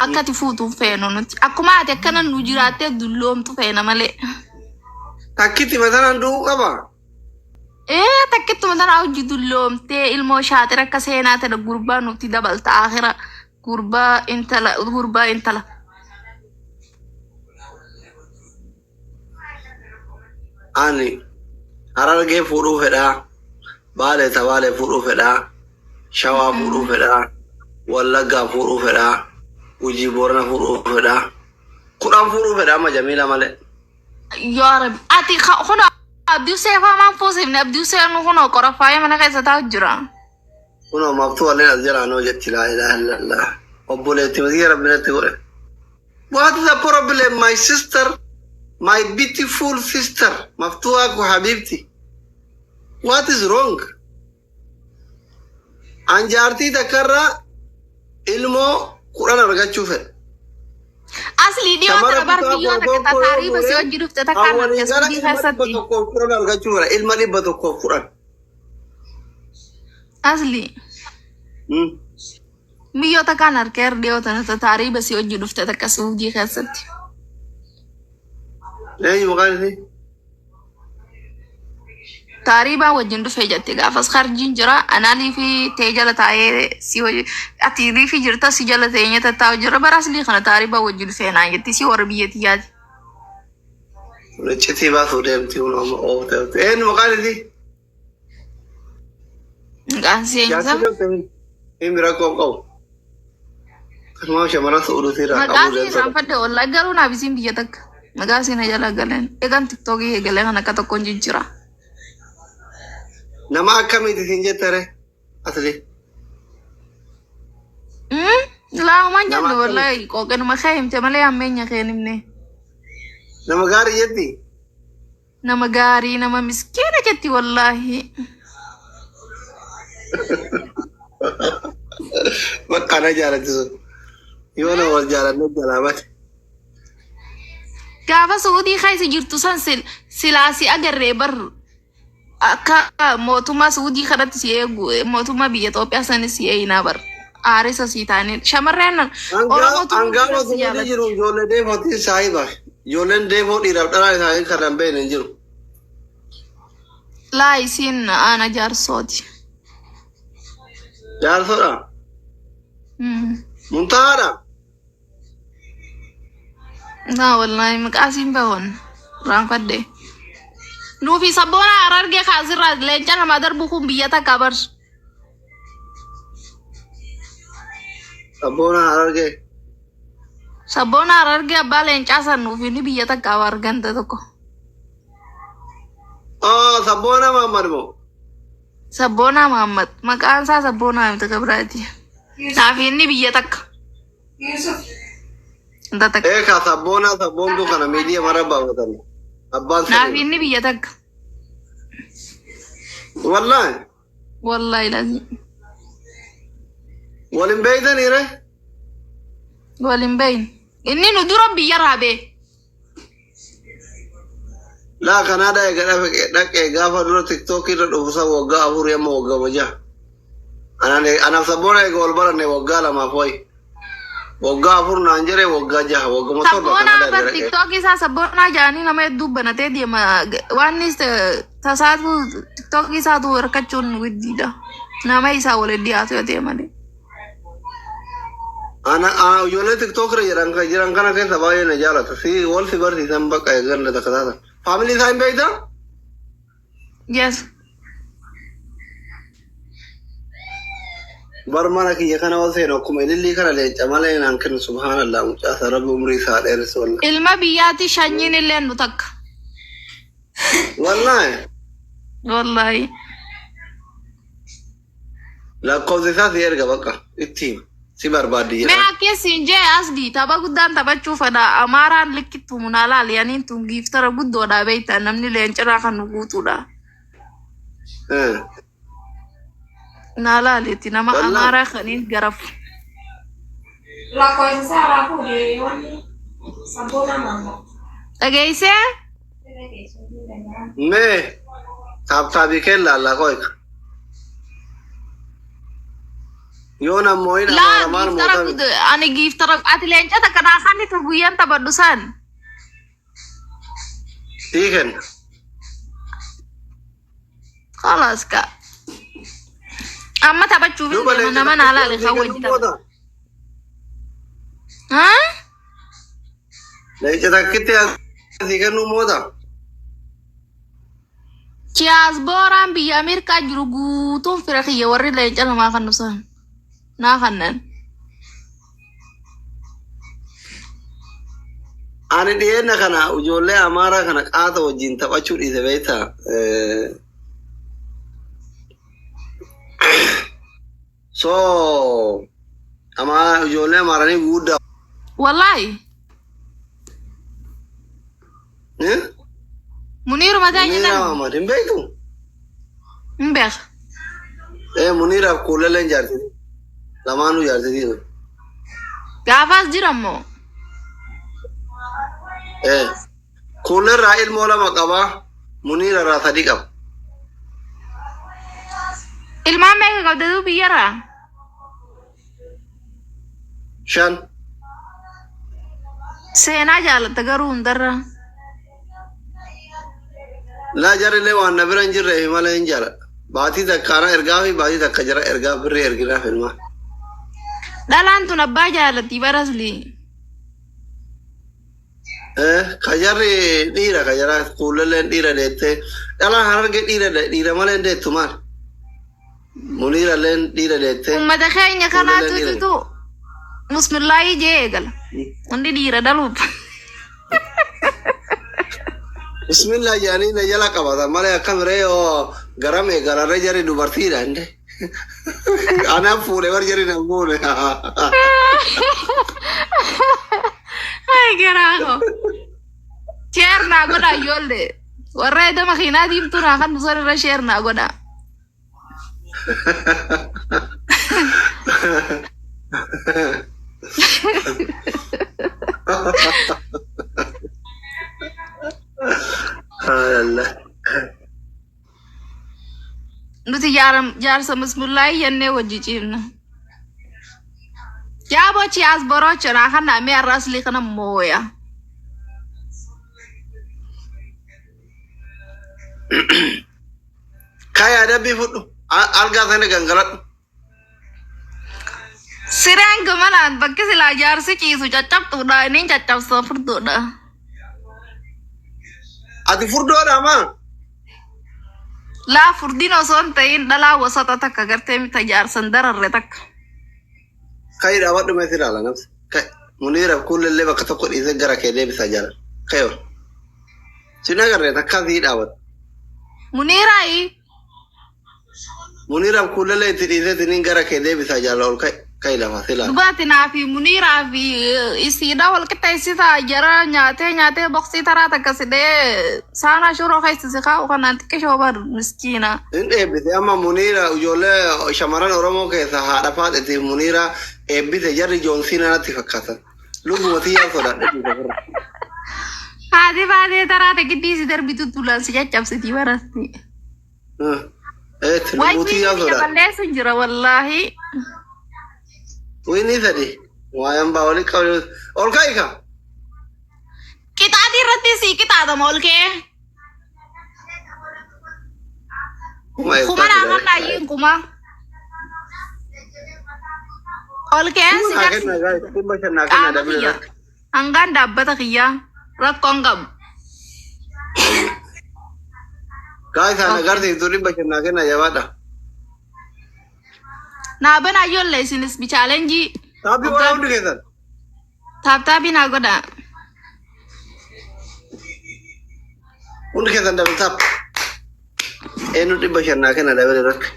Akka ati fuutu hin feenu nuti. Akkuma ati akkana nu jiraattee dulloomtu feena malee. Takkitti matanaan du'uu qaba. Ee takkittuma tana hojii dulloomtee ilmoo shaaxira akka seenaa tana gurbaa nuti dabalta akira gurbaa intala gurbaa intala. Ani Harargee fuudhuu fedhaa, Baalee Tabaalee fuudhuu fedhaa, Shawaa fuudhuu fedhaa, Wallaggaa fuudhuu fedhaa, Gujii Boorana fuudhuu fedhaa. 10 fuudhuu fedha amma Jamiilaa malee. Yaa Rabbi ati kunoo Abdii Seefaa maan fuusifne Abdii Seenuu kunoo qorafaayee mana keessa taa'u jira. Kunoo maftuu walleen as jalaa noo jetti laa ilaaha illallah. Obboleetti miti rabbi natti godhe. What is the problem my sister? My beautiful sister Maftuha ko habibti. What is wrong? An jaartii takkarraa ilmoo 10 argachuu fedha. Aslii dhiyoo Shamara tana bar kutaa biyyoo koo takka tokko yoo taariiba si fuudhe hojii dhufte takkaan an walii harka gala suudii ilma dhibba keessatti. tokkoof kudhan argachuu fedha. Ilma 110. Aslii biyyoo takkaan harka dhiyoo tana taariiba si hojii dhufte takka suudii keessatti. Eenyu maqaan isii? Taariibaa wajjin dhufe jette gaafas harjiin jira anaalii fi tee jala taa'ee si hojii ati riifi jirta si jala teenye tattaa'u jira bara aslii kana taariibaa wajjin dhufe naan jetti si warra biyya tiyyaati. Iccitii baasuu deemti kun amma oofte oofte. Eenyu maqaan isii? Maqaan si eenyu Jaartii deemte himi rakkoo hin qabu. Kanumaaf shamarran su'uudhuutii irraa Maqaa qabuu si deemsa. irraanfadhe wallahi garuu naaf isiin biyya takka. Maqaa si na jala galeen. Eegan tiktookii eegalee kan akka tokkoon jijjiira. Nama akkamiiti siin jettere asli. Laahumaan Nama jenne akkamiiti? wallahi qooqenuma kee himte malee hammeenya kee hin himne. Nama gaarii jetti. Nama gaarii nama miskiina jetti wallaahi. Bakka na jaalatti sun. Yoo na wal jaalanne jalaa bate. Gaafa Suudii keessa jirtu san silaa si agarree bar akka mootummaa Suudii kanatti si eegu mootummaa biyya Itoophiyaa sanis si eeynaa bar aarisa si taane shamarreen Oromootu Hangaa hundinuu si osoo jaalatti. jiru ijoollee deefootiin saahiba. Ijoolleen deefoo dhiiraaf dhalaa isaanii kan hin beekne hin jiru. Laa isiin aana jaarsooti. Jaarsoodha. Muntahaadha. Naa wallahi maqaa siin bahuun raanfadhe. Nuufi sabboona Harargee kaasirraa leenca namaa darbu kun biyya takka bar. Sabboona Harargee. Sabboona Harargee abbaa leencaa san nuufi ni biyya takka bar ganda tokko. Oh, sabboona Mahammad moo? Sabboonaa Mahammad maqaan isaa sabboonaa miti gabraati. Naafi inni biyya takka. Ganda takka. Eekaa sabboonaa sabboontuu kana miidiyaa mara baafatanii. Abbaan Naafi sanii. inni biyya takka. Wallaahi. Wallahi lazim. Wal hin beektanii ree? Wal hin beeyne. Inni nu dura biyya raabee. Laa Kanaadaa eega dhaqee gaafa dura tiktookii irra dhufu san waggaa afurii amma waggaa jaha. Anaaf sabboona eega wal baranne waggaa lamaaf wayi. Waggaa 4 naan jedhe waggaa jaha wagguma 7 Sabboonaa Kanaadaa bar eega dhaqee. tiktookii isaa sabboonaa jedhanii nama hedduu banatee deema. Waan inni tasaatu tiktookii isaatu harkachuun guddiidha. Nama isaa waliin dhiyaatu yoo ta'e malee. Ana ana ijoollee tiktook irra jiran kan jiran kana keessa baay'ee na jaalata. Si wal si barsiisan bakka eegganna takka taatan. Faamilii isaa hin beektaa? Yes. Bar mana kiyya kana wal seenu akkuma ilillii kana leenca malee naan kennu subhaanallah mucaa isaa rabbi umrii isaa dheeressu wallah. Ilma biyyaatti shanyiin illee nu takka. Wallaahi Wallaahi. Lakkoofsa isaa si erga bakka itti himi. Si barbaaddi Mee jedhaan. akka siin jee asdii tapha guddaan taphachuu fedha Amaaraan likkitti munaa laali aniin tun giiftara guddoodha beekta namni leenciraa kan nu guutuudha. Naa laalitti nama Wallaahi. Amaaraa kaniin garafu. Lakkoofsa isaa irraa fuudhee wanni sabboona maamma. Dhageessee? Mee taaptaabii kee laallaa qoy. Yoo namooyin Laa amaaramaan giiftara mootami. ani giiftara ati leenca takka naa kannitu guyyaan taphadhu san. Sii kenna. Khalaas ka. Amma taphachuuf hin Duuba deema leenca nama naa takkitti laale sii kan kennu wajji tapha. moota. Haa? Leenca takkitti sii kennu moota. Chiyaas booraan biyya Ameerikaa jiru guutuun fira kiyya warri leenca namaa kannu san. Naa kannan. Ani dhiyeenya kana ijoollee amaaraa kana qaata wajjin taphachuu dhiise beektaa. So ama ijoollee amaaranii guguddaa. Wallaahi. Eh? Muniiru mataa Muniira jedhan. Ahmad hin beektu? Hin beeka. Eh Muniiraaf kuulalleen jaartiti. Lamaanuu jaartiti. Gaafaas jira immoo. Eh kuularraa ilmoo lama qaba. Muniirarraa sadi qaba. Ilmaan meeqa qabda duu biyyarraa? Shan. Seenaa jaalatta garuu hundarra. Laa jarrillee waan na bira hin jirreef malee hin jaaladha. Baatii takkaana ergaa fi baatii takka jira ergaa birrii erginaaf ilmaan. Dhalaan tun abbaa jaalatti barasli. Eh, ka jarri dhiira ka jara kuulalleen dhiira deettee dhalaan hararge dhiira dhiira malee hin deettu maal? Muniiralleen dhiira deettee Uummata keenya kuulalleen kanaatu dhiira. tutu bismillaahii jee eegala. Hundi dhiira dhaluuf. Bismillah jedhanii na jala qabatan malee akkam ree yoo garam eegalarree jarri dubartiidha inde. Anaan fuudhe bar jarri nan fuudhe. Ay garaa koo. Sheer naa godhaa ijoollee. Warra edda makiinaa diimtuu naa kan nusan irra sheer naa godhaa. Allah. Nuti jaarsa bismillaahii jennee wajji ciifna. Yaa bochi as borocha naa kan naa mee har'a aslii kana mooya. Kaya adabbii fudhu. Algaa sana gangaladhu. Sireen gamanaan bakki silaa jaarsi ciisu caccabtuudha inni caccabsa furduudha. Ati furdoodha maa? Laa furdiin osoo hin ta'in dhalaa wasata takka gartee mita jaarsan dararre takka. Kayi dhaabadhu mee si ilaala namsi. Kayi Muniiraaf kuullallee bakka tokko dhiisee gara kee deebisaa jala. Kayi ol. Sin agarree takkaa sii dhaabata. Muniiraayi Muniiraaf kuullallee itti dhiisee siniin gara kee deebisaa jala ol kayi. Kayi lafa si ilaala. Dhugaati naa fi Muniiraa fi isiidha wal qixxeessitaa jara nyaatee nyaatee boksii taraa takka sidhee saanaa shuroo keessa si kaa'u kanaan xiqqishoo bar miskiina. Hin eebbise amma Muniira ijoollee shamarran Oromoo keessa haadha faaxeetiif Muniira eebbise jarri Joonsiinaa natti fakkaatan. Lubbuma tiyyaa sodaadhe dhiise firra. Haati baatee taraa takkitti si darbitu tulaan si caccabsitii barasti. Eetti Wayi lubbuu tiyyaa biyya sodaadhe. balleessu jira wallaahi. Wiinii sadi waayaan baa walii qabne ol ka'i ka. Qixaatii irratti si qixaatama ol ka'ee. Kuma Kuma eessatti naa kan daree. dhaayyiin kuma. Ol ka'een Kuma si naa kenna garsiisa. gaa'e 500 naa kenna Qaama dabile kiyya. irratti. Hangaan dhaabbata kiyyaa. Rakkoon qabu. Gaa'e isaan Okay. agarsiiftu 500 naa kenna jabaadha. Naa banaa ijoollee isinis bichaalenjii. Taappii godhaa hundi keessan. Taaptaabii naa godhaa. Hundi keessan double tap. Eenyu 500 naa kenna dabile irratti.